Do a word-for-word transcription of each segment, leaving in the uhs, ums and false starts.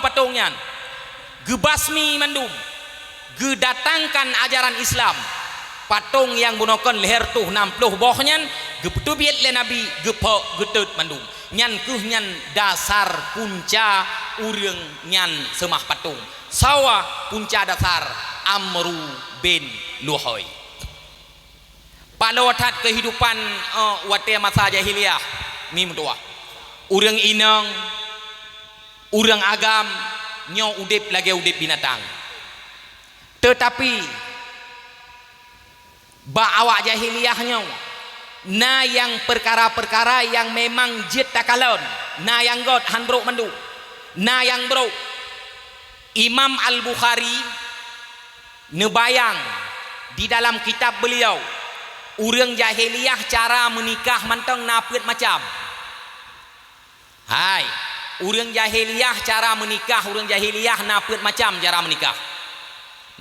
patong nyan, geubasmi mandum, geudatangkan ajaran Islam. Patong nyang bunoe kon lhèe reutôh nam ploh boh nyan geupeuteubiet lé Nabi, geupok, geutot mandum. Nyan kheueh nyan dasar punca ureuëng nyan seumah patong. Sawa punca dasar? Amru bin Luhai. Paloe that keuhidupan, eh, watée masa jahiliyah, mi meutuwah. Ureuëng inong, ureuëng agam nyoe udeb lagée udeb binatang. Teutapi, bak awak jahiliyah nyoe, na nyang peukara-peukara nyang memang jeuet takalon, na nyang göt hán brôk mandum, na nyang brôk. Imam Al-Bukhari neubayang di dalam kitab beliau, ureuëng jahiliyah cara meunikah mantong na peuet macam. Hai, ureuëng jahiliyah cara meunikah, ureuëng jahiliyah na peuet macam cara meunikah.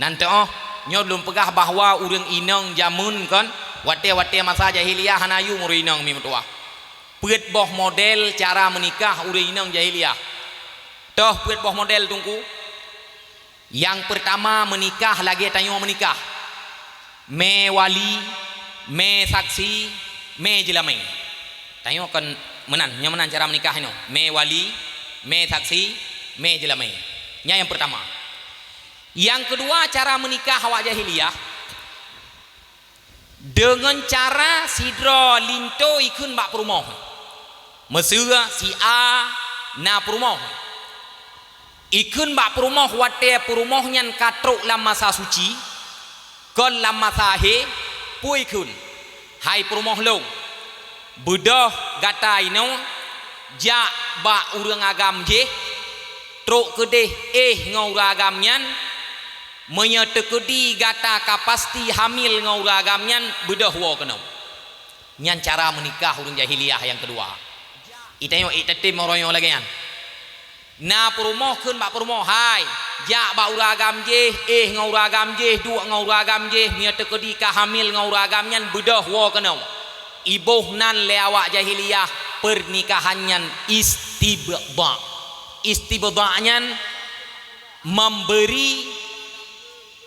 Nan teuoh, nyoe lôn peugah bahwa ureuëng inong jameun kon, watée-watée masa jahiliyah hana yum ureuëng inong mi meutuwah. Peuet boh model cara meunikah ureuëng inong jahiliyah. Toh peuet boh model, Teungku? Nyang peurtama meunikah lagée tanyoe meunikah. Mé wali, mé saksi, mé jeulamé. Tanyoe kon meunan, nyoe meunan cara meunikah inoe. Mé wali, mé saksi, mé jeulamé. Nyan nyang peurtama. Nyang keudua cara meunikah awak jahiliyah, deungon cara sidroe linto ikheun bak peurumoh. Miseue si A na peurumoh. Ikheun bak peurumoh watée peurumoh nyan ka trok lam masa suci, kon lam masa hé, peue ikheun, "Hai peurumoh lôn, beudôh gata inoe, jak bak ureuëng agam jéh, trok keudeh éh ngon ureuëng agam nyan, meunyoe teukeudi gata ka pasti hamil ngon ureuëng agam nyan, beudôh woe keunoe." Nyan cara meunikah ureuëng jahiliyah nyang keudua. Itanyoe, itatém uroe nyoe lagée nyan. Na peurumoh kheun bak peurumoh, "Hai, jak bak ureuëng agam jéh, éh ngon ureuëng agam jéh, duek ngon ureuëng agam jéh, meunyoe teukeudi ka hamil ngon ureuëng agam nyan, beudôh woe keunoe." Iboh nan lé awak jahiliyah, peurnikahan nyan istibdha. Istibdha nyan memberi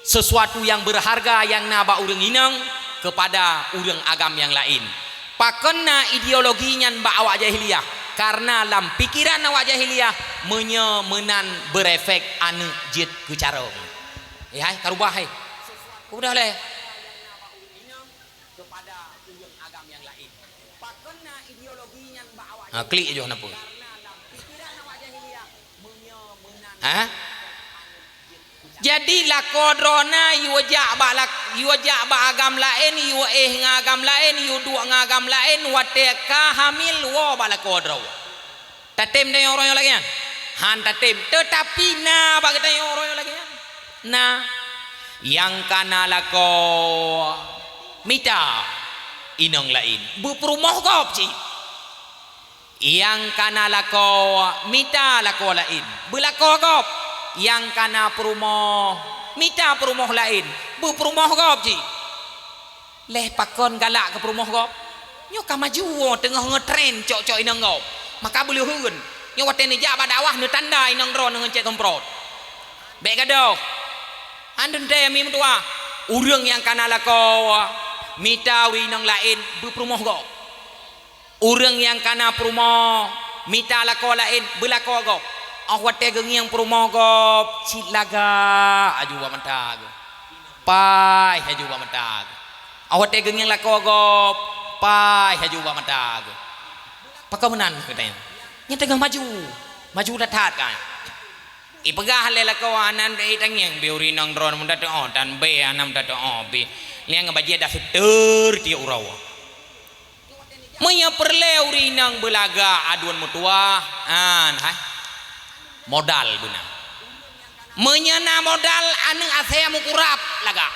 sesuatu nyang beurharga nyang na bak ureuëng inong keupada ureuëng agam nyang laén. Pakon na ideologi nyan bak awak jahiliyah? Karena lam pikeran awak jahiliyah, meunyoe meunan beurefek aneuëk jeuet keu carông. Eh, hai, ka rubah, hai. Udah lé. Ha, klik aja na peue. Ha? Jadi lakoe droe na yue jak bak lak-, yue jak bak agam laén, yue éh ngon agam laén, yue duek ngon agam laén, watée ka hamil woe bak lakoe droe. Tatém tanyoe uroe nyoe lagée nyan? Han tatém. Teutapi na bak geutanyoe uroe nyoe lagée nyan. Na. Nyang ka na lakoe mita inong laén, beupeurumoh gob cit. Nyang ka na lakoe mita lakoe laén, beulakoe gob. Nyang ka na peurumoh mita peurumoh laén, beupeurumoh gob cit. Leh pakon galak keu peurumoh gob? Nyoe ka maju woe, teungoh ngetren cok-cok inong gob. Maka beuleuheuen. Nyoe watée neujak bak dakwah neutanda inong droe ngon cét semprot. Bék gadôh. Andeueng tée mi meutuwah. Ureuëng nyang ka na lakoe mita ureuëng inong laén beupeurumoh gob. Ureuëng nyang ka na peurumoh mita lakoe laén beulakoe gob. Óh watée geungieng peurumoh gob cit lagak aju bak mata geuh. Paih aju bak mata geuh. Óh watée geungieng lakoe gob, paih aju bak mata geuh. Pakon meunan geutanyoe? Nyan teungoh maju. Maju that-that kan. Ipeugah lé lakoe, "Hana teuék tangieng, bi ureuëng inong droe meutateuoh, tan bé hana meutateuoh bi. Liang bajée dah seuteur tiek uroe." Meunyoe peureulée ureuëng inong beulagak aduen meutuwah, an hai modal beuna. Meunyoe na modal, aneuëk asée meukurab lagak.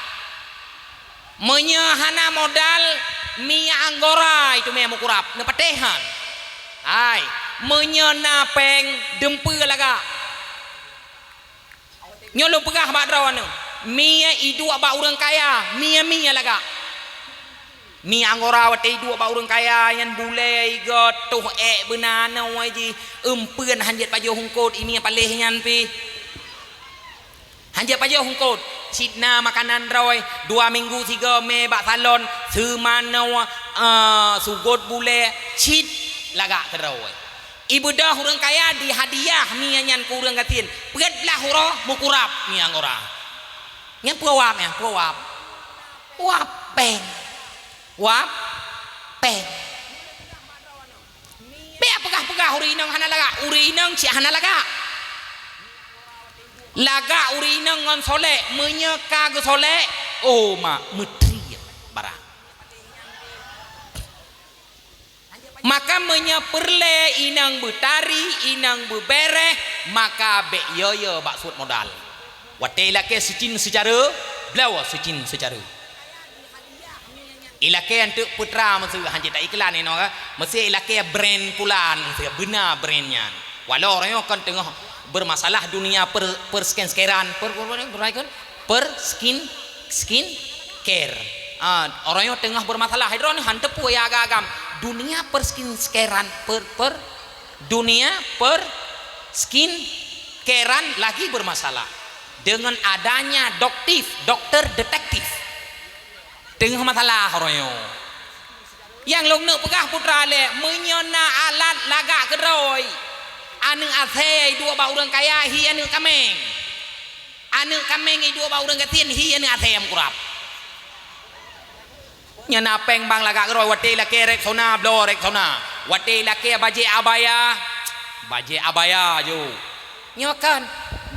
Meunyoe hana modal, minyeuk anggora itu mé meukurab, neupatéh han. Hai, meunyoe na péng, deumpeue lagak. Nyoe lôn peugah bak droeneuh, mie iduek bak ureuëng kaya, mie-mie lagak. Mi Anggora watée iduek bak ureuëng kaya nyan bulée igoe toh ék beuna noe jih, eumpeuen hanjeuet pajoh eungkot, imi paléh nyan pih. Hanjeuet pajoh eungkot, cit na makanan droe, dua minggu sigoe mé bak salon, seumanoe, eh, sugôt bulée, cit lagak keudroe. Ibeudôh ureuëng kaya dihadiah mi nyan keu ureuëng gasien, peuet blaih uroe meukurab mi Anggora. Nyan peue wab nyan, peue wab? Wab péng. Wab péng. Bék peugah-peugah ureuëng inong hana lagak, ureuëng inong cit hana lagak. Lagak ureuëng inong ngon solek, meunyoe ka geusolek, oh mak, meutri barang. Maka meunyoe peureulée inong beutari, inong beubereh, maka bék yo-yo bak suet modal. Watée ilakée seucin seucara, bloe seucin seucara. Ilakée anteuk putra meuseu, hanjeuet ta iklan inoe ka. Meuseu ilakée brand pulan meuseu, beuna brand nyan. Walau uroe nyoe kon teungoh bermasalah dunia per, per skin scarean, per, per, per, per skin, skin care. Ah, uroe nyoe teungoh bermasalah. Droeneuh han teupeu ya agam-agam. Dunia per skin scarean, per, per, dunia per skin carean lagi bermasalah. Dengan adanya doktif, dokter detektif. Teungoh masalah uroe nyoe. Nyang lôn neuk peugah putra lé, meunyoe na alat lagak keudroe, aneuëk asée iduek bak ureuëng kaya hi aneuëk kaméng. Aneuëk kaméng iduek bak ureuëng gasien hi aneuëk asée meukurab. Nyan na péng bang lagak keudroe, watée ilakée Rexona, bloe Rexona. Watée ilakée bajée abaya, bajée abaya ju. Nyoe kan,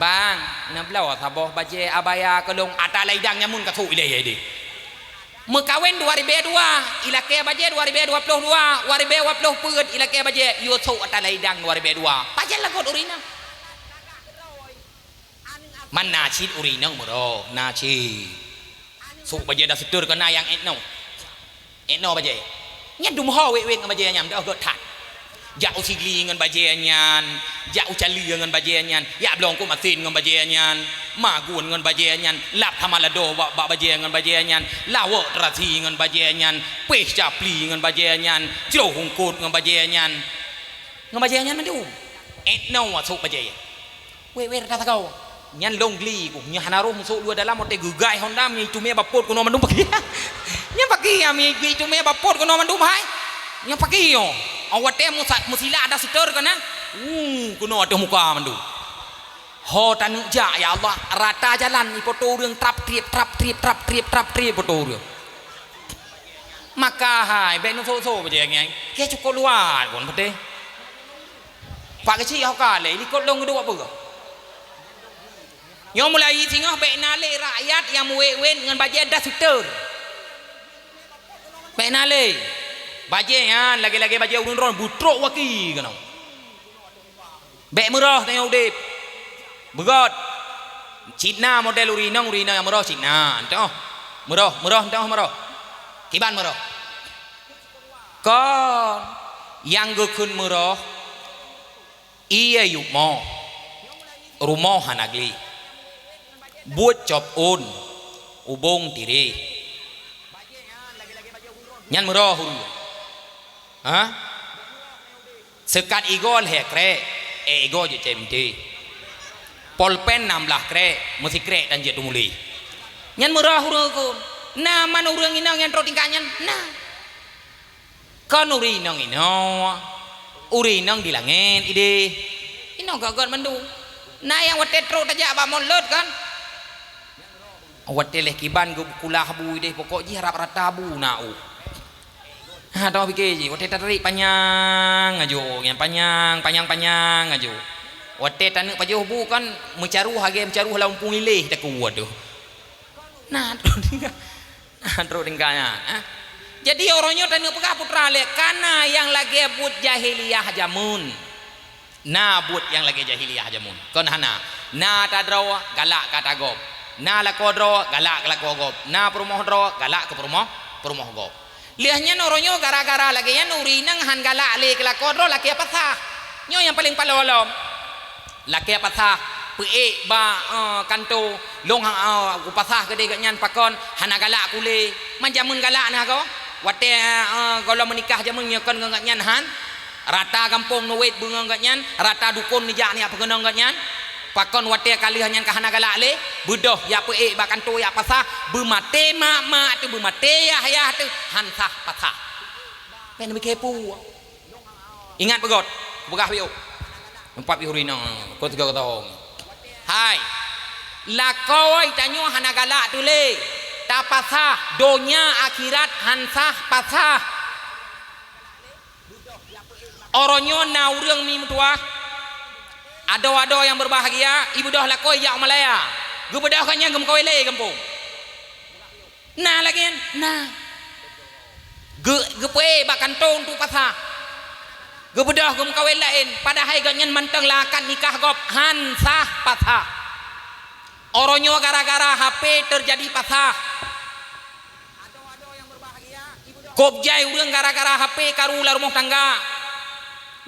bang, neubloe saboh bajée abaya keu lôn, ata laidang nyamun kasôk ilée ideh. Meukawen dua ribée dua, ilakée bajée dua ribée dua ploh dua, dua ribée dua ploh peuet ilakée bajée, yue sôk ata laidang dua ribée dua. Pajan lagot ureuëng inong? Man na cit ureuëng inong meurôh, na cit. Sôk bajée daster keu na nyang étno. Étno bajée. Nyan dum ho wét-wét ngon bajée nyan, dah göt that. Jak u Sigli ngon bajée nyan, jak u Cali ngon bajée nyan, jak bloe eungkôt masin ngon bajée nyan, magun ngon bajée nyan, lab Samalado bak, bak bajée ngon bajée nyan, lawok teurasi ngon bajée nyan, péh capli ngon bajée nyan, jroh eungkôt ngon bajée nyan. Ngon bajée nyan mandum. Étno sôk bajée. Wék-wék rata sagoe. Nyan lôn gli ku, nyan hana roh meusôk luwa dalam, watée geugai honda, mi cumé bapot keunoe mandum paki. Nyan paki ya, mi, mi cumé bapot keunoe mandum hai. Nyan paki yo. Awak watée meusa-, meusilak ada setor kana. Uh, keunoe ateueh muka mandum. Ho taneuk jak, ya Allah, rata jalan ipoto ureuëng trap trip, trap trip, trap trip, trap trip ipoto ureuëng. Maka hai, bék neusôk-sôk bajée nyan. Keu cukôp luwat kon peutéh. Pak Geuchik ho ka lé, likot lôn geuduek peue? Nyoe mulai singoh bék na lé rakyat nyang meuwét-wét ngon bajée daster. Bék na lé. Bajée nyan lagée-lagée bajée ureuëng droe beutrok waki keunoe. Bék meurôh tanyoe udeb. Beugöt. Cit na model ureuëng inong, ureuëng inong nyang meurôh cit na. Entôh. Meurôh, meurôh entôh meurôh. Kiban meurôh. Kon nyang geukheun meurôh, ié yup moh, rumoh hana gli, buet cop ôn, ubông tireh. Nyan meurôh ureuëng. Ha? Seukat igoe lhée krek, ék igoe jeuet cai bintéh. Polpen nam blaih krek, meusikrek dan jeuet teumuléh. Nyan meurôh ureuëng kon. Na man ureuëng inong nyang trok tingkat nyan? Na. Kon ureuëng inong inoe, ureuëng inong di langét ideh. Inoe göt-göt mandum. Na nyang watée trok tajak bak mulod kan? Watée lheueh kiban geukulah bu ideh, pokok jih rab rata bu na u. Ha, teuh pike jih, watée tatarék panyang aju, nyang panyang, panyang-panyang aju. Watée taneuk pajoh bu kan meucaroh, lagée meucaroh lam umpung ileh takue deuh. Nah, trok tinggai, nah, trok tinggai nyan, ha. Jadi uroe nyoe taneuk peugah putra lé, kana nyang lagée buet jahiliyah jameun. Na buet nyang lagée jahiliyah jameun? Kon hana. Na ata droe, galak keu ata gob. Na lakoe droe, galak keu lakoe gob. Na peurumoh droe, galak keu peurumoh, peurumoh gob. Lheueh nyan uroe nyoe gara-gara lagée nyan ureuëng inong han galak lé keu lakoe droe lakée pasah. Nyoe nyang paleng paloe lom. Lakée pasah, peuék bak, eh, kanto, lôn ha, eh, kupasah keudeh gobnyan pakon, hana galak kulé. Man jameun galak na goe? Watée, eh, gohlom meunikah jameun nyoe kon ngon gobnyan han, rata gampông neuwet beungon gobnyan, rata dukon neujak neujak peukeunong gobnyan. Pakon watée ka lheueh nyan ka hana galak lé, beudôh jak peuék bak kantô jak pasah, beumaté mak-mak teuh, beumaté yah-yah teuh, han sah pasah. Bèk neumike peue. Ingat beugöt, peugah piôh. Empat piôh rinong, keu tiga tahun. Hai, lakoe tanyoe hana galak teuh lé. Tapasah, donya akhirat han sah pasah. Uroe nyoe na ureuëng mi meutuwah. Adoe-adoe nyang berbahagia, ibeudôh lakoe jak u Malaya. Geubeudôh ka nyang geumeukawen lé gampông. Na lagée nyan? Na. Geu-, geupeuék bak kantô untuk pasah. Geubeudôh geumeukawen laén, padahai gobnyan mantong lam akad nikah gob han sah pasah. Uroe nyoe gara-gara H P teujadi pasah. Kôb jai ureuëng gara-gara H P karu lam rumoh tangga.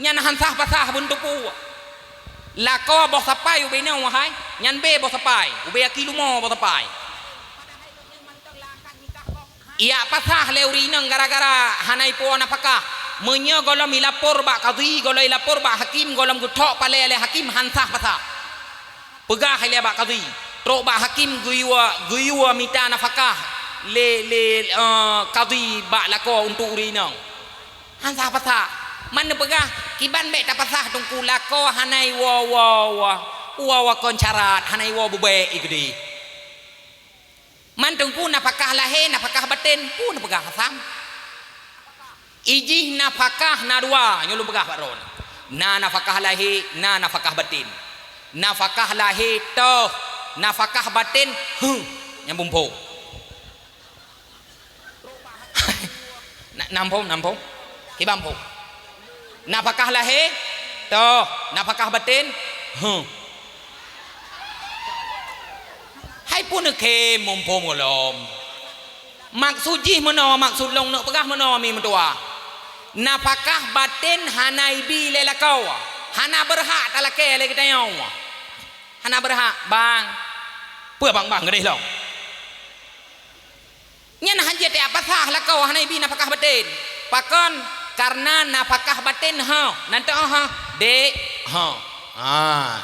Nyan han sah pasah beuneuteupeu. Lakoe boh sapai ubé nyoe wahai, nyan bé boh sapai, ubé aki lumo boh sapai. Ijak pasah lé ureuëng inong gara-gara hana ipuwoe nafakah. Meunyoe gohlom ilapor bak kadhi, gohlom ilapor bak hakim, gohlom geuthok palée lé hakim, han sah pasah. Peugah ilée bak kadhi, trok bak hakim geuyue, geuyue mita nafakah lé, lé, eh, kadhi bak lakoe untuk ureuëng inong. Han sah pasah. Man neupeugah, kiban bék tapasah teungku, lakoe hana iwoe, woe, woe, woe, woe kon syarat, hana iwoe beubék i keudeh. Man teungku nafakah lahé, nafakah baten, peue neupeugah hasam? Ijih nafakah na dua, nyoe lôn peugah bak droeneuh. Na nafakah lahé, na nafakah baten. Nafakah lahé toh, nafakah baten, huh, nyang bumphom. Na, nam phom, nam phom. Kiban phom. Nafakah lahé, toh, nafakah baten, huh. Hai pun neukhém muphom ulôn. Maksud jih meunoe, maksud lôn neuk peugah meunoe mi meutuwah. Nafakah baten hana ibi lé lakoe, hana beurhak talakée lé geutanyoe. Hana beurhak, bang. Peue bang-bang keudeh lom? Nyan hana jeuet jak pasah lakoe hana ibi nafakah baten. Pakon? Kareuna nafakah baten ho, nan teuh ho, dek ho. Ha.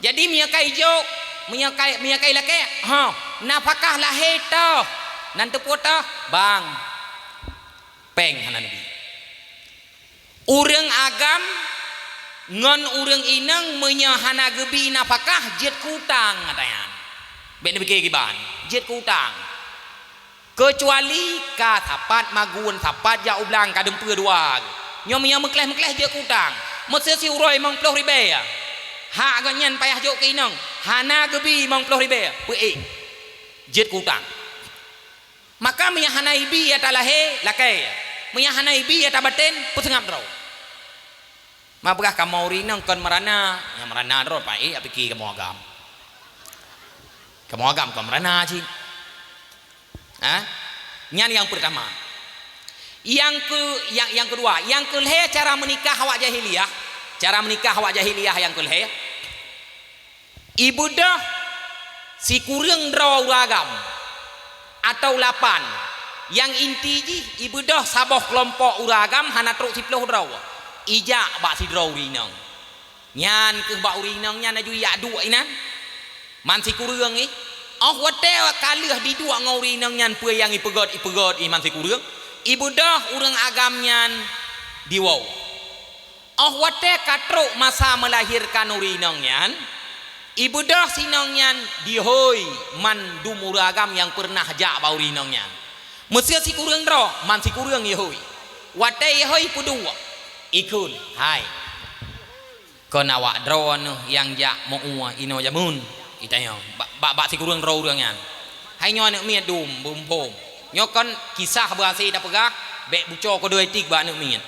Jadi meunyoe ka ijok, meunyoe ka, meunyoe ka ilakée, ho, nafakah lahé toh, nan teupeue toh, bang. Péng hana neubi. Ureuëng agam ngon ureuëng inong meunyoe hana geubi nafakah jeuet keu utang, ata nyan. Bék neupike kiban, jeuet keu utang. Keucuali ka sapat magun, sapat jak u blang, ka deumpeu dua. Nyoe meunyoe meukleh-meukleh jeuet keu utang. Meuseu siuroe limong ploh ribée, hak gobnyan payah jok keu inong, hana geubi limong ploh ribée, peuék, jeuet keu utang. Maka meunyoe hana ibi ata lahé, lakée. Meunyoe hana ibi ata baten, peuseungab droe. Ma peugah kamoe ureuëng inong kon meurana, nyang meurana droe paék, apike kamoe agam. Kamoe agam kon meurana cit. Ha? Nyan nyang peurtama. Nyang keu-, nyang, nyang keudua, nyang keu lhée cara meunikah awak jahiliyah. Cara meunikah awak jahiliyah nyang keu lhée. Ibeudôh sikureueng droe ureuëng agam, atawa lapan. Nyang inti jih, ibeudôh saboh keulompok ureuëng agam hana trok siploh droe. Ijak bak sidroe ureuëng inong. Nyan kheueh bak ureuëng inong nyan laju ijak duek inan. Man sikureueng ih. Óh watée ka lheueh diduek ngon ureuëng inong nyan peue nyang ipeugét-ipeugét ih man sikureueng, ibeudôh ureuëng agam nyan diwoe. Óh watée ka trok masa meulahirkan ureuëng inong nyan, ibeudôh si inong nyan dihôi mandum ureuëng agam nyang peureunah jak bak ureuëng inong nyan. Meuseu sikureueng droe, man sikureueng ihôi. Watée ihôi peuduek, ikheun, "Hai, kon awak droeneuh nyang jak meu-ue inoe jameun," itanyong bak, bak, bak sikureueng droe ureuëng nyan. Hai nyoe aneuëk miet dum, beuphom. Nyoe kon kisah beuhase tapeugah, bék buco kode etik bak aneuëk miet.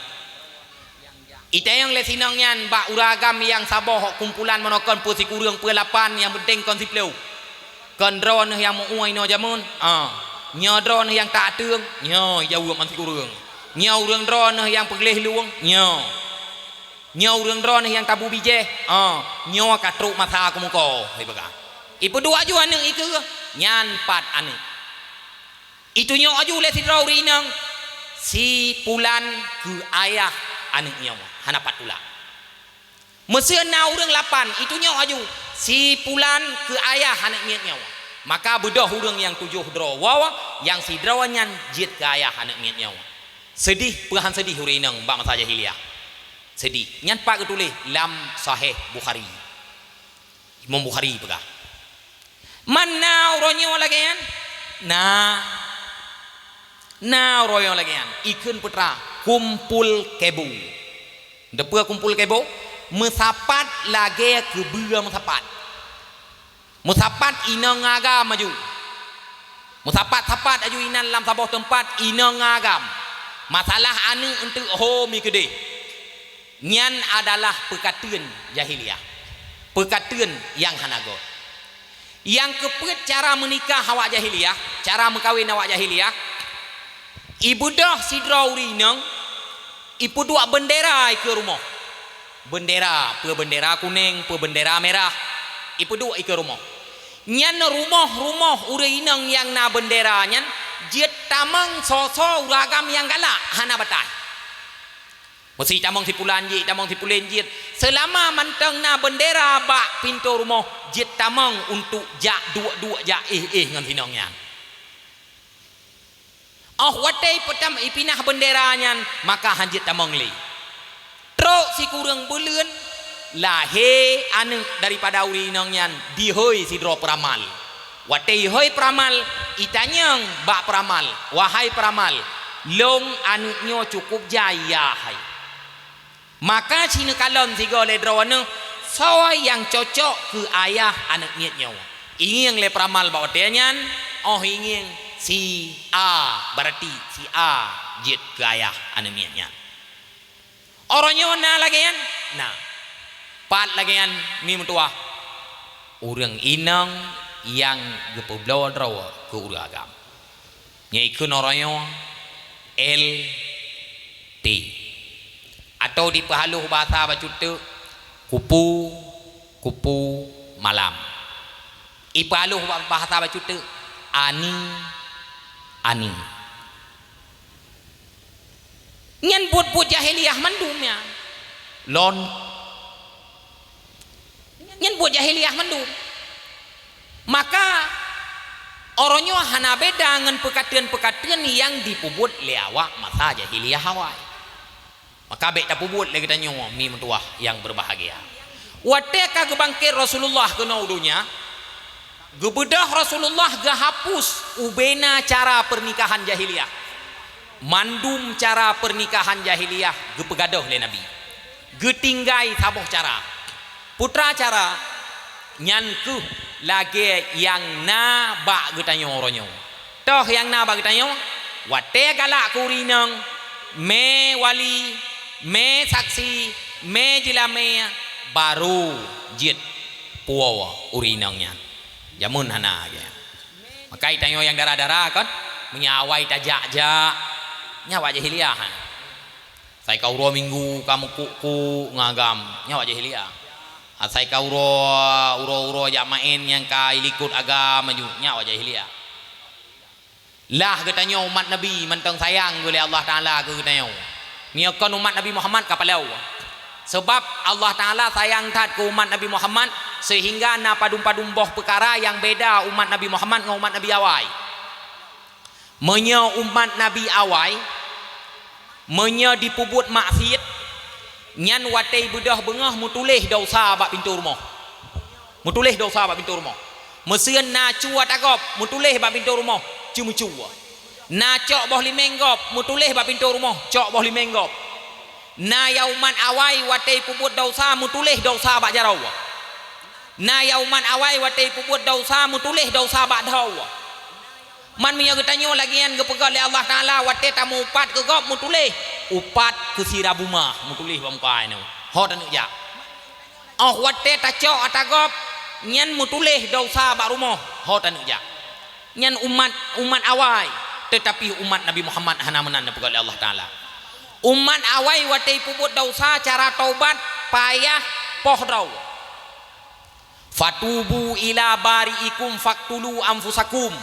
Itanyong lé si inong nyan bak ureuëng agam nyang saboh kumpulan meunoe kon peue sikureueng peue lapan nyang peunteng kon siploh. Kon droeneuh nyang meu-ue inoe jameun? Ah. Nyoe droeneuh nyang ta ateueng? Nyoe, ijaweueb man sikureueng. Nyoe ureuëng droeneuh nyang peugleh lueng? Nyoe. Nyoe ureuëng droeneuh nyang tabu bijéh? Ah. Nyoe ka trok masa keumeuko, ipeugah. Ipeuduek ju aneuëk ikeue, nyan pat aneuëk. Itunyok aju lé sidroe ureuëng inong, "Si pulan keu ayah aneuëk nyoe." Hana pat tulak. Meuseu na ureuëng lapan, itunyok aju, "Si pulan keu ayah aneuëk miet nyoe." Maka beudôh ureuëng nyang tujoh droe woe, nyang sidroe nyan jeuet keu ayah aneuëk miet nyoe. Seudeh, peue han seudeh ureuëng inong bak masa jahiliyah? Seudeh. Nyan pat geutuléh lam Sahih Bukhari. Imam Bukhari peugah, "Man na uroe nyoe lagée nyan?" Na. Na uroe nyoe lagée nyan. Ikheun peue teuma, kumpul kebo. Teupeue kumpul kebo? Meusapat lagée keubeue meusapat. Meusapat inong agam aju. Meusapat-sapat aju inan lam saboh teumpat inong agam. Masalah aneuëk eunteuk ho mi keudeh. Nyan adalah peukateuen jahiliyah, peukateuen nyang hana göt. Nyang keupeuet cara meunikah awak jahiliyah, cara meukawen awak jahiliyah, ibeudôh sidroe ureuëng inong, ipeuduek beundera ikeue rumoh. Beundera, peue beundera kunéng, peue beundera mirah, ipeuduek ikeue rumoh. Nyan rumoh-rumoh ureuëng inong nyang na beundera nyan jeuet tamong soe-soe ureuëng agam nyang galak, hana batai. Meusi tamong si pulan jeuet, tamong si pulan jeuet. Seulama mantong na beundera bak pintoe rumoh, jeuet tamong untuk jak duek-duek, jak éh-éh ngon si inong nyan. Óh watée ipeutam-, ipinah beundera nyan, maka han jeuet tamong lé. Trok sikureueng buleuen, lahé aneuëk daripada ureuëng inong nyan, dihôi sidroe peuramal. Watée ihôi peuramal, itanyong bak peuramal, "Wahai peuramal, lôn aneuëk nyoe cukup jai, ya hai." Maka sineukalon sigoe lé droeneueh soe nyang cocok keu ayah aneuëk miet nyoe. Ingieng lé peuramal bak watée nyan, óh ingieng si A, beurati si A jeuet keu ayah aneuëk miet nyan. Uroe nyoe na lagée nyan? Na. Pat lagée nyan mi meutuwah? Ureuëng inong nyang geupeubloe droe keu ureuëng agam. Nyan ikheun uroe nyoe L T. Atau dipeuhaloh bahasa bacut teuk, kupu, kupu malam. Ipeuhaloh ba-, bahasa bacut teuk, ani, ani. Nyan buet-buet jahiliyah mandum nyan. Lon. Nyan buet jahiliyah mandum. Maka, uroe nyoe hana beda ngon peukateuen-peukateuen nyang jipeubuet lé awak masa jahiliyah awai. Maka bék tapeubuet lé geutanyoe mi meutuwah nyang beubahgia. Watée ka geubangket Rasulullah keunoe u donya, geubeudôh Rasulullah geuhapus ubena cara peurnikahan jahiliyah. Mandum cara peurnikahan jahiliyah geupeugadôh lé Nabi. Geutinggai saboh cara. Peue teuma cara nyan kheueh lagée nyang na bak geutanyoe uroe nyoe. Toh nyang na bak geutanyoe, watée galak keu ureuëng inong, mé wali, mé saksi, mé jeulamé, barô jeuet puwoe ureuëng inong nyan. Jameun hana lagée nyan. Maka geutanyoe nyang dara-dara kon, meunyoe awai tajak-jak, nyan awak jahiliyah. Asai ka uroe minggu ka meukuk-kuk ngon agam, nyan awak jahiliyah. Asai ka uroe, uroe-uroe jak maén nyang ka ilikot agam aju, nyan awak jahiliyah. Lah geutanyoe umat Nabi mantong sayang geuh lé Allah Taala keu geutanyoe. Meunyoe kon umat Nabi Muhammad ka palao. Sabab Allah Taala sayang that keu umat Nabi Muhammad seuhingga na padum-padum boh peukara nyang beda umat Nabi Muhammad ngon umat Nabi awai. Meunyoe umat Nabi awai, meunyoe jipeubuet maksiet, nyan watée beudôh beungoh meutuléh desya bak pintoe rumoh. Meutuléh desya bak pintoe rumoh. Meuseu na cue ata gob, meutuléh bak pintoe rumoh, ceumeucue. Na cok boh limeng gob, meutuléh bak pintoe rumoh, cok boh limeng gob. Na nyang umat awai watée jipeubuet desya, meutuléh desya bak jaroe. Na nyang umat awai watée jipeubuet desya, meutuléh desya bak dhoe. Man meunyoe geutanyoe lagée nyan geupeugah lé Allah Taala, watée tameuupat keu gob meutuléh, "Upat keu si Rabuma," meutuléh bak muka nyoe, "Ho taneuk jak." Óh watée tacok ata gob, nyan meutuléh desya bak rumoh, "Ho taneuk jak." Nyan umat, umat awai, teutapi umat Nabi Muhammad hana meunan geupeugah lé Allah Taala. Umat awai watée jipeubuet desya, cara taubat payah poh droe. "Fatubu ila bari'ikum faqtulu anfusakum."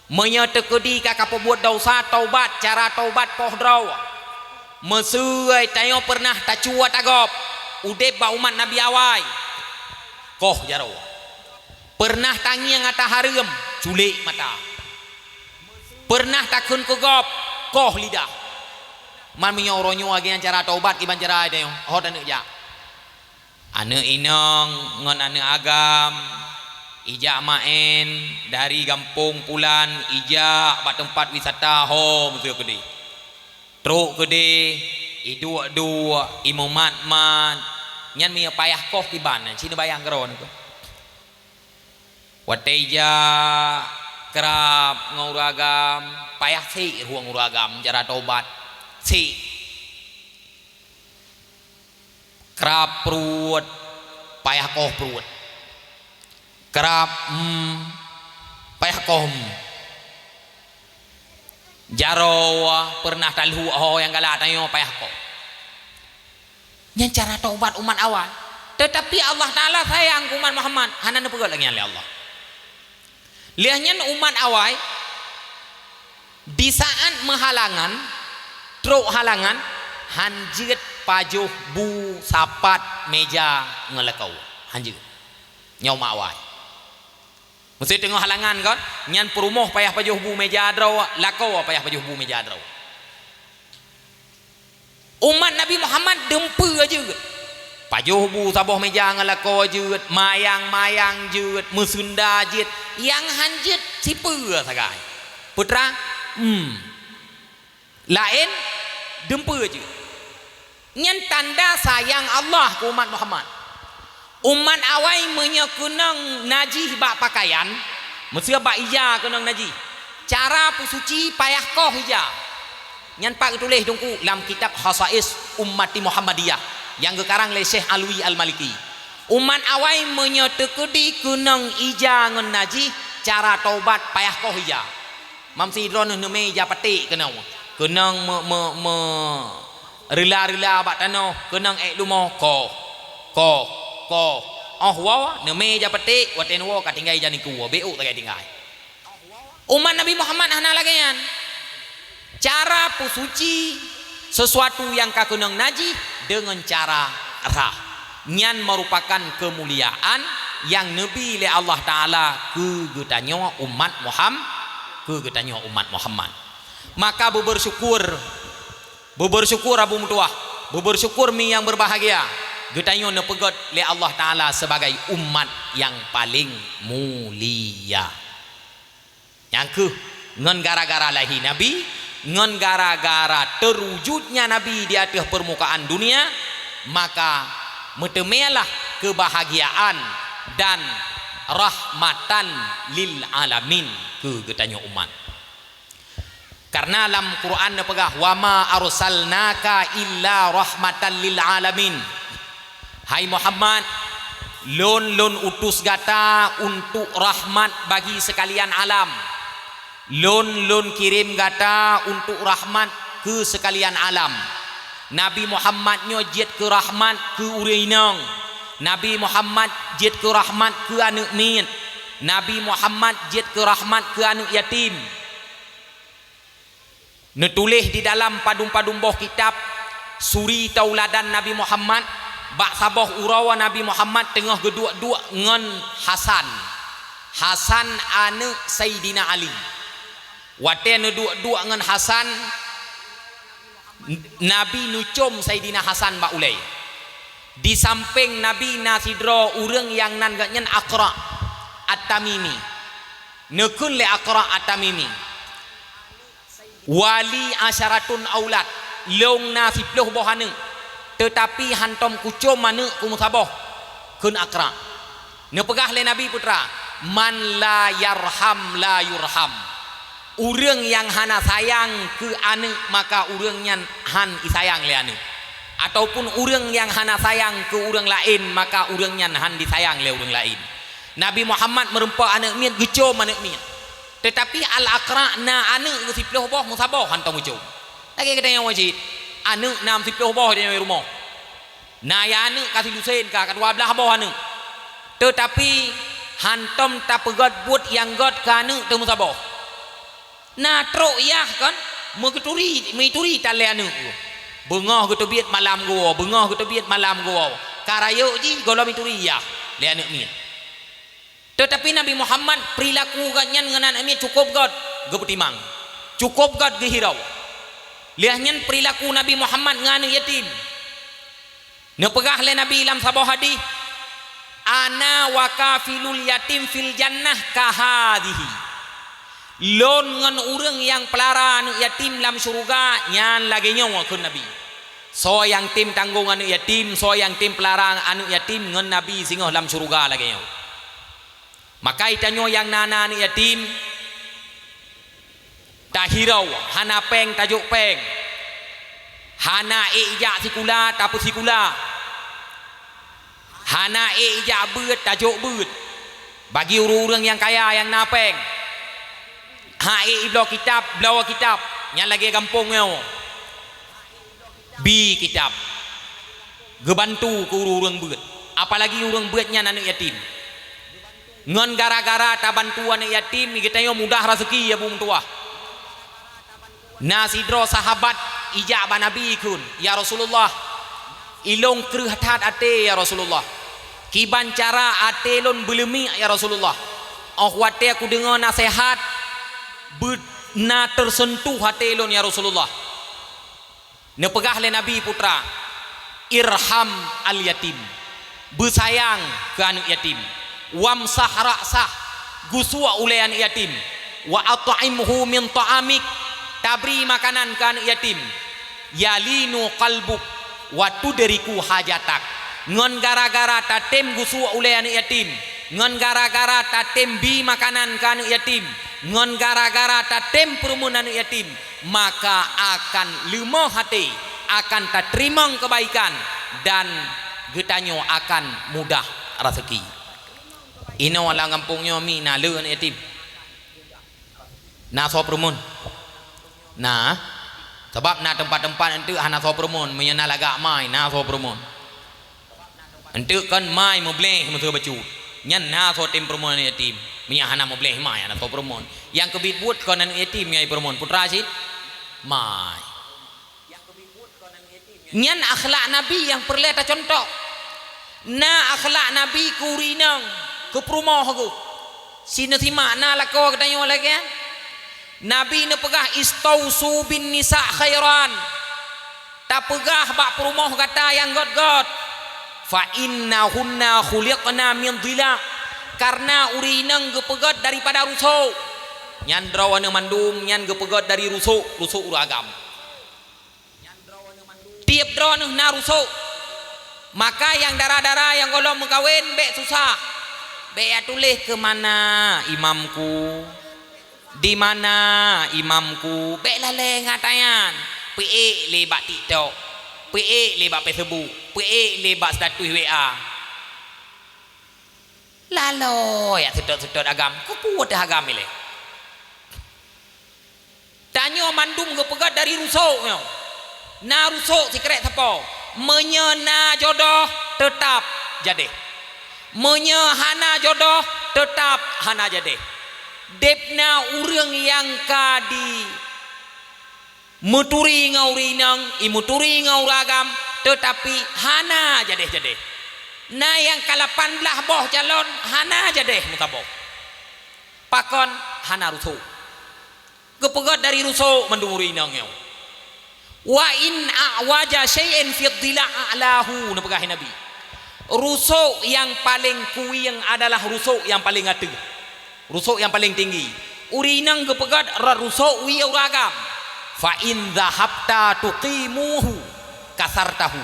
Meunyoe teukeudi ka kapeubuet desya, taubat, cara taubat poh droe. Meuseu tanyoe peureunah tacue ata gob, udeb bak umat Nabi awai, koh jaroe. Peureunah tangieng ata hareuem, culek mata. Peureunah takheun keu gob, koh lidah. Man meunyoe uroe nyoe lagée nyan cara taubat, kiban cara tanyoe, ho taneuk jak. Aneuk inong ngon aneuk agam ijak maén dari gampông pulan, ijak bak teumpat wisata, ho meuseu keudeh. Trok keudeh, iduek-duek, imumat-mat, nyan meunyoe payah koh kiban, ci neubayang keudroe nyoe. Watée ijak krab ngon ureuëng agam, payah sek rueng ureuëng agam, cara taubat, sek. Krab pruet, payah koh pruet. Krab, hmm, payah koh, hmm. Jaroe peureunah talhok ho nyang galak tanyoe payah koh. Nyan cara taubat umat awai. Teutapi Allah Taala sayang keu umat Muhammad, hana neupeugét lagée nyan lé Allah. Lheueh nyan umat awai, di saát meuhalangan, trok halangan, han jeuet pajoh bu, sapat, meja ngon lakoe. Han jeuet. Nyoe umat awai. Meuseu teungoh halangan kon, nyan peurumoh payah pajoh bu, meja droe, lakoe payah pajoh bu, meja droe. Umat Nabi Muhammad dumpeue jeuet. Pajoh bu saboh meja ngon lakoe jeuet, mayang-mayang jeuet, meuseunda jeuet, nyang han jeuet sipeue sagai. Peue teuma? Hmm. Laén dumpeue jeuet. Nyan tanda sayang Allah keu umat Muhammad. Umat awai meunyoe keunong najih bak pakaian, meuseu bak ija keunong najih, cara peusuci payah koh ija. Nyan pat geutuléh Teungku lam kitab Khasais Ummati Muhammadiyah nyang geukarang lé Syekh Alwi Al-Maliki. Umat awai meunyoe teukeudi keunong ija ngon najih, cara taubat payah koh ija. Mam sidroe neuh neumé ija paték keunong, keunong me-, me-, me-, reula-reula bak tanoh, keunong ék lumoh, koh, koh, koh. Óh woe, neumé ija paték, watée neuwoe ka tinggai ija nikeue, bék ôk sagai tinggai. Umat Nabi Muhammad hana lagée nyan. Cara peusuci sesuatu nyang ka keunong najih deungon cara rhah. Nyan meurupakan keumuliaan nyang neubi lé Allah Taala keu geutanyoe umat Muham-, keu geutanyoe umat Muhammad. Maka beubeursyukur, beubeursyukur Abu Meutuwah, beubeursyukur mi nyang beubahgia, geutanyoe neupeugét lé Allah Taala sibagai umat nyang paleng mulia. Nyang kheueh, ngon gara-gara lahé Nabi, ngon gara-gara teuwujudnya Nabi di ateueh peurmukaan dunia, maka meuteumèe lah keubahgiaan dan rahmatan lil alamin keu geutanyoe umat. Kareuna lam Quran neupeugah, "Wa ma arsalnaka illa rahmatan lil alamin." Hai Muhammad, lôn, lôn utus gata untuk rahmat bagi seukalian alam. Lôn, lôn kirém gata untuk rahmat keu seukalian alam. Nabi Muhammad nyoe jeuet keu rahmat keu ureuëng inong. Nabi Muhammad jeuet keu rahmat keu aneuëk miet. Nabi Muhammad jeuet keu rahmat keu aneuëk yatim. Neutuléh di dalam padum-padum boh kitab suri tauladan Nabi Muhammad, bak saboh uroe Nabi Muhammad teungoh geuduek-duek ngon Hasan. Hasan aneuëk Saidina Ali. Watée neuduek-duek ngon Hasan, N-, Nabi neucom Saidina Hasan bak ulée. Di sampéng Nabi na sidroe ureuëng nyang nan geuhnyan Aqra At-Tamimi. Neukheun lé Aqra At-Tamimi, "Wa li asyaratun aulad, lôn na siploh boh aneuëk, teutapi hántom kucom aneuëk ku meusaboh," kheun Aqra. Neupeugah lé Nabi peue teuma, "Man la yarham la yurham." Ureuëng nyang hana sayang keu aneuëk, maka ureuëng nyan hán isayang lé aneuëk. Ataupun ureuëng nyang hana sayang keu ureuëng laén, maka ureuëng nyan hán disayang lé ureuëng laén. Nabi Muhammad meurumpok aneuëk miet, geucom aneuëk miet. Teutapi Al-Aqra na aneuëk geuh siploh boh, meusaboh hántom geucom. Lagée geutanyoe cit, aneuëk na siploh boh di rumoh. Na ya aneuëk ka silusén ka, ka dua blaih boh aneuëk. Teutapi hántom tapeugét buet nyang gét keu aneuëk teumeusaboh. Na trok yah kon, meugeuturi, meuturi tan lé aneuëk. Beungoh geuteubiet malam geuwoe, beungoh geuteubiet malam geuwoe. Ka rayeuk jih gohlom ituri yah lé aneuëk miet. Teutapi Nabi Muhammad, perilaku gobnyan ngon aneuëk miet cukôp gét geupeutimang, cukôp gét geuhirau. Lheueh nyan perilaku Nabi Muhammad ngon aneuëk yatim. Neupeugah lé Nabi lam saboh hadih, "Ana wa kafilul yatim fil jannah kahadhihi." Lôn ngon ureuëng nyang peulara aneuëk yatim lam syeuruga nyan lagée nyoe, kheun Nabi. Soe nyang tem tanggong aneuëk yatim, soe nyang tem peulara aneuëk yatim ngon Nabi singoh lam syeuruga lagée nyoe. Maka geutanyoe nyang na, na aneuëk yatim, tahirau, hana péng tajok péng, hana ék ijak sikula tapeusikula, hana ék ijak beuet tajok beuet. Bagi ureuëng-ureuëng nyang kaya nyang na péng, ha ék ibloe kitab, bloe kitab, nyan lagée gampông nyoe. Bi kitab, geubantu keu ureuëng-ureuëng beuet, apalagi ureuëng beuet nyan aneuëk yatim. Ngon gara-gara tabantu aneuëk yatim, geutanyoe mudah raseuki, ya bu meutuwah. Na sidroe sahabat ijak bak Nabi kheun, "Ya Rasulullah, ilôn kreueh that até, ya Rasulullah. Kiban cara até lôn beuleumiek, ya Rasulullah. Óh watée kudeungoe naseuhat, beu-, na teuseuntuh até lôn, ya Rasulullah." Neupeugah lé Nabi putra, "Irham al-yatim," beusayang keu aneuëk yatim, "wamsah ra'sah," gusuek ulée aneuëk yatim, "wa at'imhu min ta'amik," tabri makanan keu aneuëk yatim, "yalinu qalbuk wa tudriku hajatak." Ngon gara-gara tatem gusuek ulée aneuëk yatim, ngon gara-gara tatem bi makanan keu aneuëk yatim, ngon gara-gara tatem peureumeun aneuëk yatim, maka akan leumoh até, akan tateurimong keubaikan, dan geutanyoe akan mudah raseuki. Inoe lam gampông nyoe mi na le aneuëk yatim? Na soe peureumeun? Na. Sabab na teumpat-teumpat eunteuk hana soe peureumeun, meunyoe na lagak mai na soe peureumeun. Eunteuk kon mai meubleh meuseue bacut. Nyan na soe tem peureumeun aneuëk yatim. Meunyoe hana meubleh mai, hana soe peureumeun. Nyang keubiet buet kon aneuëk yatim nyang jipeureumeun, putra cit mai. Nyan akhlak Nabi nyang peureulée tacuntoh. Na akhlak Nabi keu ureuëng inong, keu peurumoh geuh. Sineusimak na lakoe geutanyoe lagée nyan. Nabi neupeugah, "Istausu bin nisa khairan." Tapeugah bak peurumoh gata nyang gét-gét, "Fa innahunna khuliqna min dhila," kareuna ureuëng inong geupeugét daripada rusok. Nyan droeneueh mandum nyan geupeugét dari rusok, rusok ureuëng agam. Tieb droeneueh na rusok. Maka nyang dara-dara nyang gohlom meukawen bék susah. Bék ya tuléh keu mana imamku. Di mana imamku? Bék lalée ngat nyan. Peuék lé bak TikTok, peuék lé bak Facebook, peuék lé bak status W A. Laloe jak seutôt-seutôt agam, keupeue teuh agam ilée? Tanyoe mandum geupeugét dari rusok nyoe. Na rusok sikrek sapo. Meunyoe na jodoh, teutab jadeh. Meunyoe hana jodoh, teutab hana jadeh. Deb na ureuëng nyang ka di meuturi ngon ureuëng inong, i meuturi ngon ureuëng agam, teutapi hana jadeh-jadeh. Na nyang ka lapan blaih boh calon, hana jadeh meusaboh. Pakon? Hana rusok. Geupeugét dari rusok mandum ureuëng inong nyoe. "Wa in a'waja syai'in fid dhila a'lahu," neupeugah Nabi. Rusok nyang paleng kuieng adalah rusok nyang paleng ateueh. Rusok nyang paleng tinggi. Ureuëng inong geupeugét rot rusok wie ureuëng agam. "Fa in dhahabta tuqimuhu kasartahu."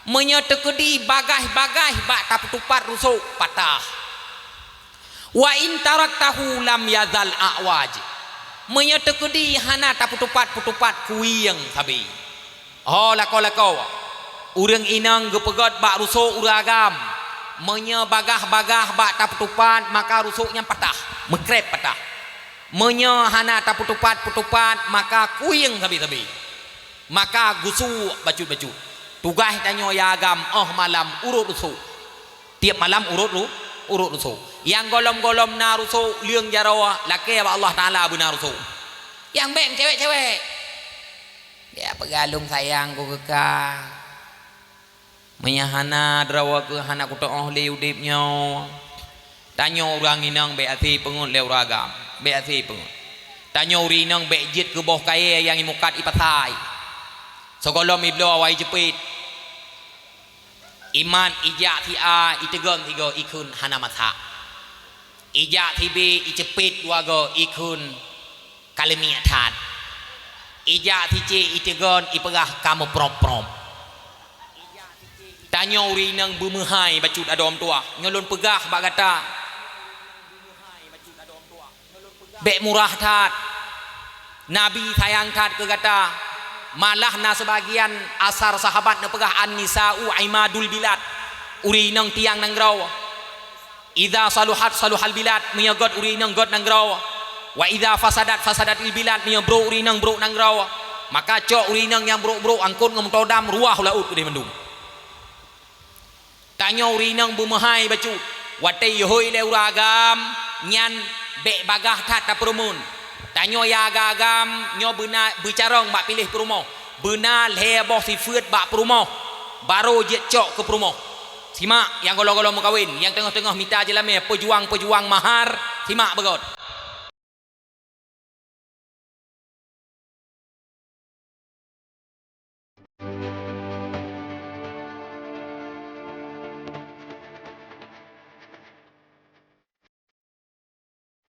Meunyoe teukeudi bagaih-bagaih bak tapeutupat rusok, patah. "Wa in taraktahu lam yazal a'waj." Meunyoe teukeudi hana tapeutupat-peutupat kuieng sabe. Ho lakoe-lakoe, ureuëng inong geupeugét bak rusok ureuëng agam. Meunyoe bagaih-bagaih bak tapeutupat, maka rusok nyan patah, meukreb patah. Meunyoe hana tapeutupat-peutupat, maka kuieng sabe-sabe. Maka geusuek bacut-bacut. Tugaih tanyoe ya agam óh malam urot rusok. Tieb malam urot ru-, urot rusok. Nyang gohlom-gohlom na rusok, leueng jaroe, lakée bak Allah Taala beuna rusok. Nyang bèk cewek-cewek. Ya, peugah lôn sayang keu kah. Meunyo hana, droe keuh hana kuteu'oh lé udép nyoe. Tanyoe ureueng inong bèk até peungeuet lé ureueng agam, bèk até peungeuet. Tanyoe ureueng inong bèk jeuet keu boh kayèe nyang imukat ipasai. Sigohlom ibloe awai ceupet. Imat ijak si A, iteugon sigoe ikheun hana masak. Ijak si B, iceupet dua goe ikheun ka leumiek that. Ijak si C, iteugon ipeugah ka meuprop-prop. Tanyoe ureueng inong beumeuhai bacut adoe meutuwah. Nyoe lôn peugah bak gata. Bèk murah that. Nabi sayang that keu gata. Malah na seubagian asar sahabat neupeugah, "An-nisa'u imadul bilad." Ureueng inong tiang nanggroe. "Idza saluhat saluhal bilad," meunyoe gèt ureueng inong gèt nanggroe. "Wa idza fasadat fasadatil bilad," meunyoe brôk ureueng inong brôk nanggroe. Maka cok ureueng inong nyang brôk-brôk angkot ngon meuto dam ruah u laôt keudéh mandum. Tanyoe ureueng inong beumeuhai bacut. Watèe ihôi lé ureueng agam, nyan bèk bagaih that tapeurumeuen. Tanyoe nyang agam-agam nyoe beuna beucarông bak piléh peurumoh. Beuna lhèe boh sifeuet bak peurumoh, barô jeuet cok keu peurumoh. Simak nyang gohlom-gohlom meukawen, nyang teungoh-teungoh mita jeulamèe, peujuang-peujuang mahar, simak beugöt.